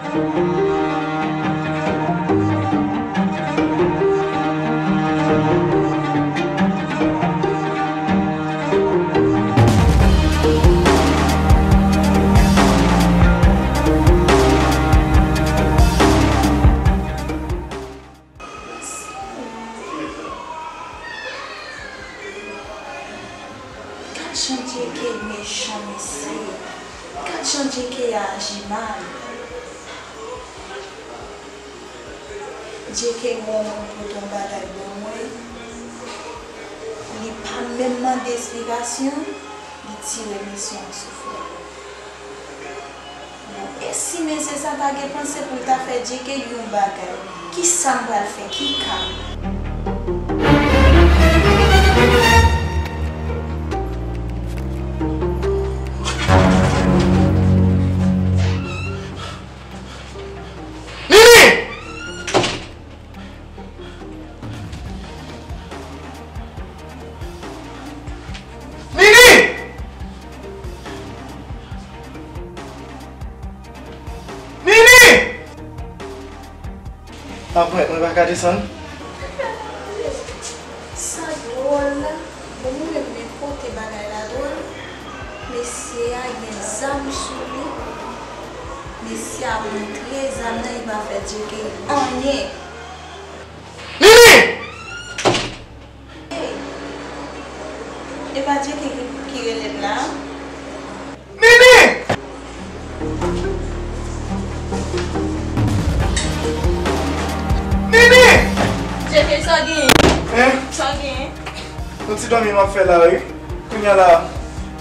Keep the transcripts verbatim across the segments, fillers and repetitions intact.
Gad jan J K mechan, mesye. Gad jan J K aji mal. J K wè yon moun pote yon bagay ban mwen. Li pa menm mande esplikasyon, li tire mesye an sou fwèt. Bon, e si mesye sa ta gen panse pou l ta fè J K yon bagay, kisa m pral fè? Ki ka m? Nini! Nini! Nini! Apre, mwen pa ka desann. Sa dwòl la. Bon, mwen menm, men kote bagay la dwòl. Mesye a gen zam sou li. Mesye a montre zam nan, li pa fè J K anyen. Nini! Hey! E pa J K ki, ki rele m la? Nini! Nini! J K, sa w genyen? Hein? Sa w genyen? Yon ti dòmi m ap fè la, wi. Kounye a la,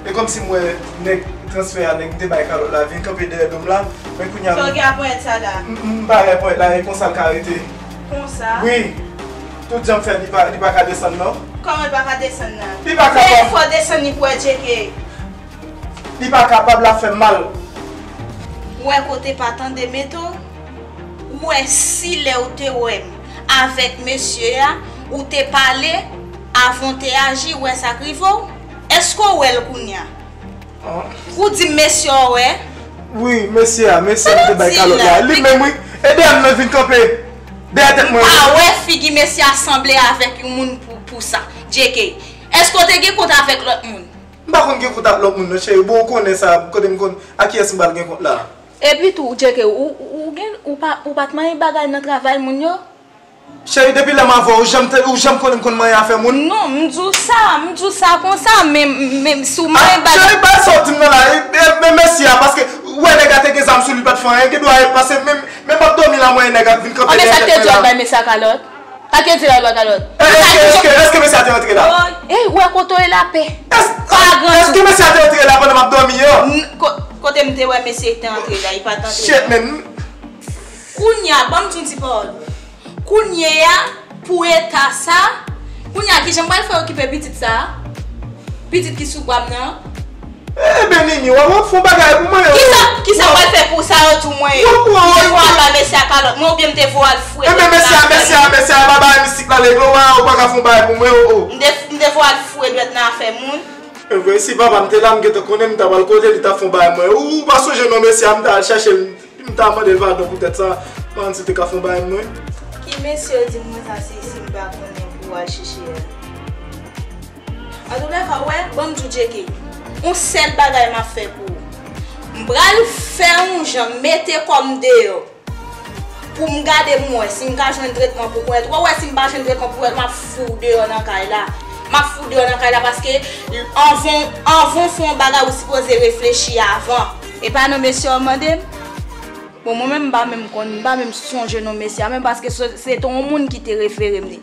e kòmsi m wè nèg transfè a, nèg m te bay kalòt la, vin kanpe dèyè do m la. Men kounye a, sa w gen ak ponyèt sa la? M, m, m pa wè ponyèt la, e konsa l ka rete. Konsa? Wi. Tout jan m fè, li pa, li pa ka desann, non. Kòman l pa ka desann la? Li pa kapab. Men fò desann li pou wè J K. Li pa kapab, l ap fè m mal. Ou wè kote pa tande mete w? Ou wè si lè w te wè m avèk mesye a, ou te pale avan w te aji, ou wè sa k rive w? Èske w wè l kounye a? Ah. Ou di m mesye a w wè? Wi, mesye a, mesye a m te bay kalòt la. Li menm, wi. E dèyè m nan vin kanpe. Dèyè tèt mwen, wi. M pa wè figi mesye a sanble avèk yon moun pou, pou sa. J K, èske w te gen kont avèk lòt moun? M pa konn gen kont ak lòt moun non, cheri. Bon, ou konnen sa, kote m konn, ak kiyès m pral gen kont la? Epi tou, J K, ou, ou, ou gen, ou pa, ou pa t manyen bagay nan travay moun yo? Cheri, depi lè m avè w, ou janm te, ou janm konnen m konn manyen afè moun? Non, m di w sa, m di w sa konsa, men, men si w manyen bagay. Ah, cheri, bay sa w di m nan la, e, e, men mesye a, paske ou wè nèg la te gen zam sou li, li pa t fè anyen, gen dwa e pase, men, men m ap dòmi la, mwen, nèg la vin kanpe dèyè tèt mwen la. Sa k te di w al bay mesye a kalòt? Sa k te di w al bay kalòt? E, èske, èske, èske mesye a te rantre la? Ey, ou wè kote w ye la, pè. Èske, èske mesye a te rantre la pandan m ap dòmi an? N-, ko-, kote m te wè mesye te rantre la, li pa t rantre la. Shit, man. Kounye a, ban m di yon ti pawòl. Kounye a, pou eta sa, kounye a, kijan m pral fè okipe pitit sa? Pitit ki sou bra m nan? Ebyen, Nini, w ap, w ap fè yon bagay pou mwen, o. Kisa, kisa m pral fè pou sa yo di w mwen? M te voye al ba mesye a kalòt mwen, oubyen m te voye al foure dwèt nan afè moun? Ebyen, mesye a, mesye a, mesye a, pa bay mistik la legle, w pa, w pa ka fè yon bagay pou mwen, o, o. M te, m te voye al foure dwèt nan afè moun. E vre, si papa m te la, m gentan konnen m ta pral kote li, li t ap fè yon bagay mwen. Ou, ou pa sonje non, mesye a, m ta al chèche l, m ta mande l padon poutèt sa. Manman si te ka fè yon bagay mwen. Ki mesye yo di m konsa, se si m pa konnen pou w al chèche a? Antoulèka, w wè, ban m di w, J K, yon sèl bagay m ap fè pou ou. M pral fè yon jan mete kò m deyò. Pou m gade m wè si m ka jwenn tretman pou ponyèt. Ou wè si m pa jwenn tretman pou ponyèt, m ap fout w deyò nan kay la. M ap fout w deyò nan kay la paske anvan, anvan w fè yon bagay, ou sipoze reflechi avan. E pa non mesye a w mande m? Bon, mwen menm, m pa menm konn, m pa menm sonje non mesye a menm paske se, se te yon moun ki te refere m li.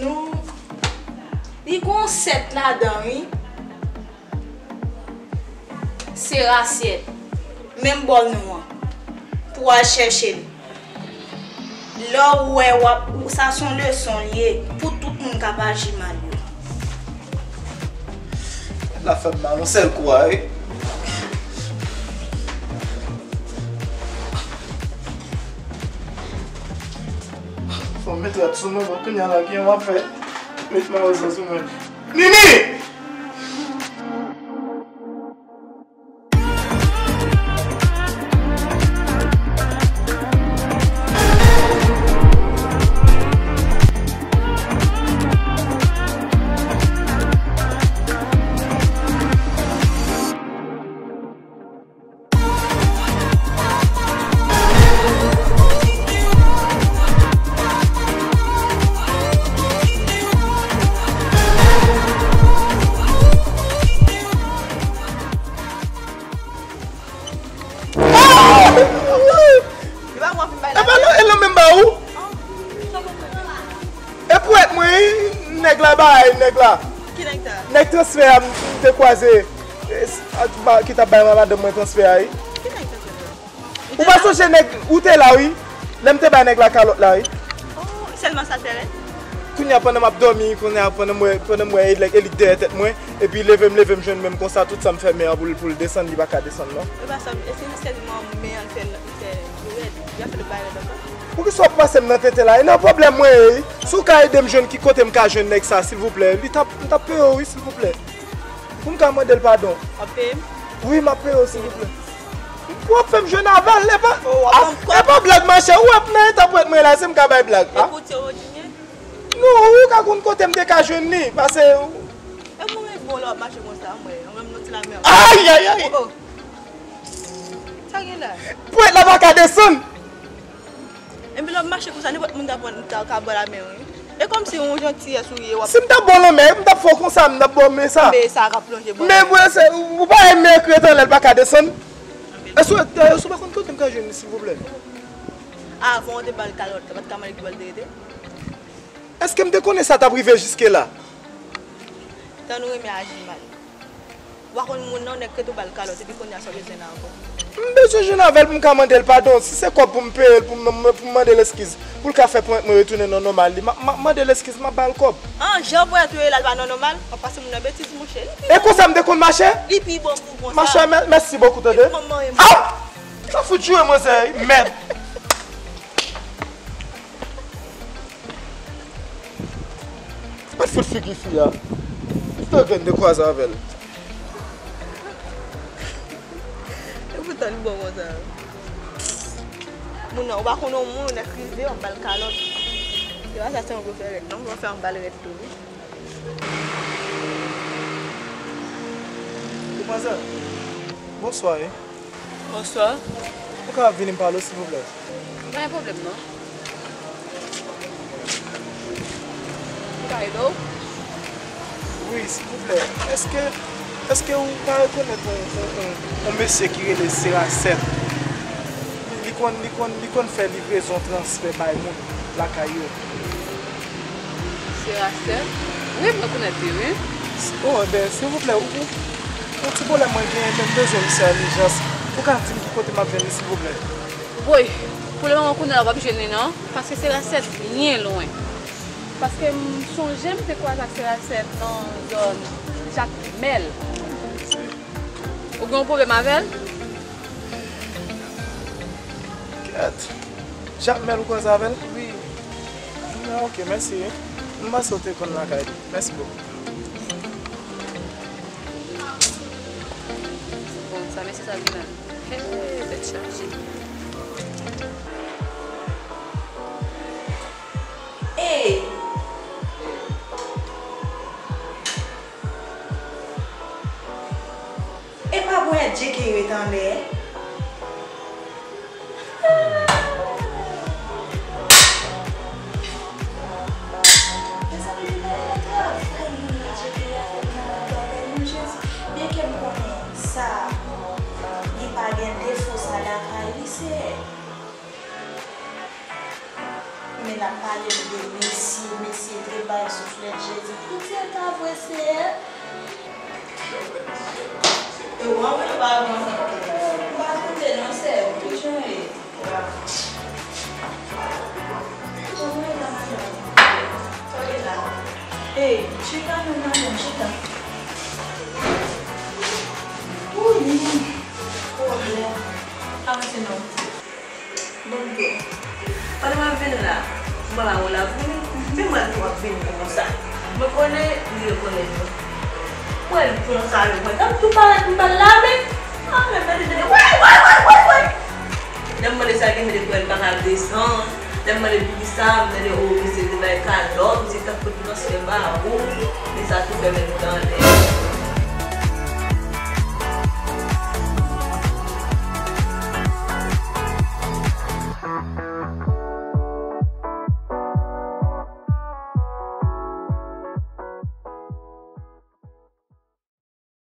Non. Li gon sèt ladan, wi. Se rasyèt. Menm bò nou an. Pou w al chèche l. Lè w wè w ap, ou, sa se yon leson l ye pou tout moun k ap aji mal yo. L ap fè m mal yon sèl kou a, wi. Fò m met rad sou mwen, bon, kounye a la, gen w ap fè. Met mawozo sou mwen. Nini! Nèg la bay, nèg la. Ki nèg sa? Nèg transfè a, m te kwaze, e, s-, a, ba, ki t ap bay madanm mwen transfè a, wi. Ki nèg transfè a? Ou pa sonje nèg, ou te la, wi. Lè m te bay nèg la kalòt la, wi. Oh, sèlman sa l fè rèd? Kounye a, pandan m ap dòmi, kounye a, pandan m wè, pandan m wè e li, e li k dèyè tèt mwen, epi leve m, leve m jwenn menm konsa, tout sa m fèmen an pou l, pou l desann, li pa ka desann, non. E pa sa, e se sèlman men an l fè, l fè rèd, li ap fè l bay rèd ankò. Poukisa w ap pase m nan tenten la? E nan pwoblèm mwen ye, wi. Si w ka ede m jwenn ki kote m ka jwenn nèg sa, silvouplè, li t ap, m t ap peye w, wi, silvouplè. Pou m ka mande l padon. W ap peye m? Wi, m ap peye w, silvouplè. W ap fè m jwenn avè l, e pa, oh, w ap a, fè m e pa blag, machè. Ou wè nan eta pwèt mwen la, se m ka bay blag, a? Ekoute, Rodinye. Non, ou ka konn kote m te ka jwenn li, pase. E mwen menm bon lè w ap mache konsa, mwen, mwen menm nan ti lamè. Ay, ay, ay! Oh, oh. Sa gen la? Pwèt la pa ka desann. Epi lè w ap mache konsa, nenpòt moun ta pran, ta ka ba w lamen, wi. E kòmsi yon jantiyès ou ye, w ap. Si m t ap ba w lanmen, m t ap fè w konsa, m t ap ba w men sa. Men sa k ap plonje bò. Men mwen, se, ou pa wè men krèt an lè l pa ka desann? Èske, èske w pa konn kote m ka jwenn li, silvouplè? Avan w te ba l kalòt, ou pa t ka mande ki bò l te rete? Èske m te konnen sa t ap rive jiske la? Tan nou renmen aji mal. Ou pa konn moun nan, nèg ke tou ba l kalòt, epi kounye a sa w bezwen la ankò. M bezwen jwenn avè l pou m ka mande l padon. Si se kòb pou m peye l, pou m, pou m mande l eskiz, pou l ka fè pwent mwen retounen nan nòmal li, m ap, m ap mande l eskiz, m ap ba l kòb. An, jan w wè tou ye la, l pa nan nòmal, w ap pase moun nan betiz, monchè. Li pi bon. E konsa m te konn mache? Li pi bon pou konsa. Machè, mè-, mèsi bokou, tande. Li pi bon mwen. Aw! Sa fout joure mwen, sè, mèd. Mwen fout figi fi a. Tout grenn de kwaze avè l. E poutan li bon konsa. Moun nan, ou pa konn yon moun, nèg rive, w ap ba l kalòt. Se pa sa, se yon gwo fè rèd, non? Mwen fè yon ba l rèd tou, wi. Demwazèl, bonswa, wi. Bonswa. Ou ka vini m pale w, silvouplè? Pa gen pwoblèm, non. Ou ka ede w? Wi, silvouplè. Èske, èske ou pa rekonèt yon, yon, yon, yon mesye ki rele Serasèt? Li konn, li konn, li konn fè livrezon transfè bay moun lakay yo. Serasèt? Wi, m rekonèt li, wi. Oh, enben, silvouplè, ou, ou, yon ti pwoblèm mwen genyen, men m bezwen misye an ijans. Ou ka di m ki kote m ap jwenn li, silvouplè? Woy, pou lemoman kounye a la, w p ap jwenn li, non, paske Serasèt byen lwen. Paske m sonje m te kwaze ak Serasèt nan zòn Jakmèl. Ou gen yon pwoblèm avè l? Kèt. Jakmèl ou kwaze avè l? Wi. Ah, ok, mèsi, wi. M panse w te konn lakay li. Mèsi bokou. Bon, sa mesye sa gen la. Hey, tèt chaje. Hey! Epa ponyèt je ke yo ret anlè. Mezanmi, li pa nan travay, moun nan je ke yo ap fè nan travay, men Jezi, byenke m konnen sa, li pa gen defo sa lakay li, Seyè. Men n ap pale m de mesye, mesye te bay souflèt Jezi. Poutèt ta vre, Seyè. E w ap wè pa avan. M pa koute non, Seyè. Ki jan w ye? Kòman w ye la, madanm? Sa w ye la? Ey, chita non, madanm, chita. Ou ni pwoblèm. Avanse non. Bon, tou. Pandan m ap vin la, m pa wè w la vini. Men mwen tou ap vini konsa. Mwen konnen li rekonèt mwen. Mwen konsa, mwen t ap tou parèt m pral lave. Ah, men mwen te tande, woy, woy, woy, woy, woy. Lè m mande sa gen, mwen te kwè l pa ka desann. Lè m mande poukisa, m tande, o, misye te bay kalòt, misye t ap fout transfè ba ou. Men sa tou fè men m tande.